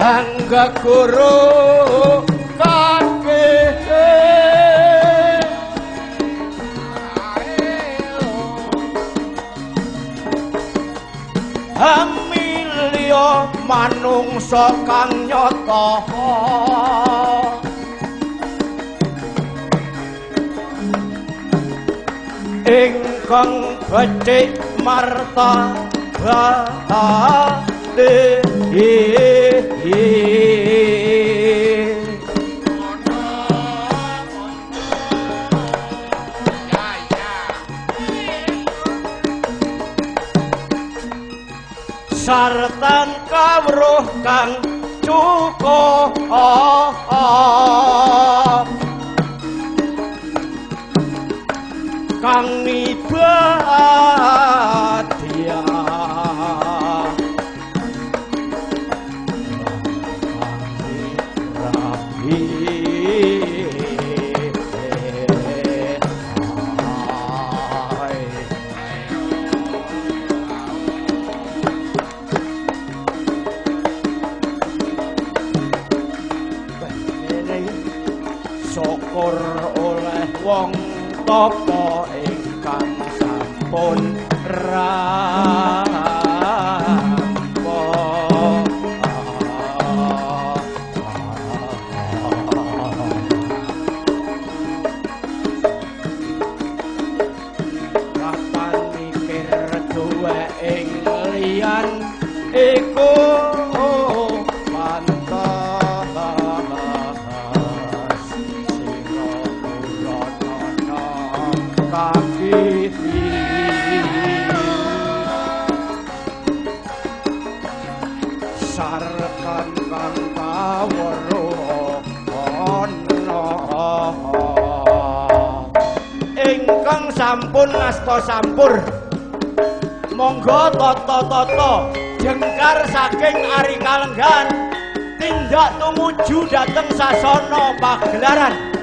Kang guru kake amilya manungsa kang nyata ingkang becik martabate. Sartan kawruh kang cukup kang ibadiah syukur oleh wong tapa ingkang sampun rampung. Kapan mikir duwe ing liyan iku sarkan kang kawruh ana ingkang sampun ngasta sampur monggo tata-tata jengkar saking Ari Kalenggan tindak tumuju dhateng sasana pagelaran.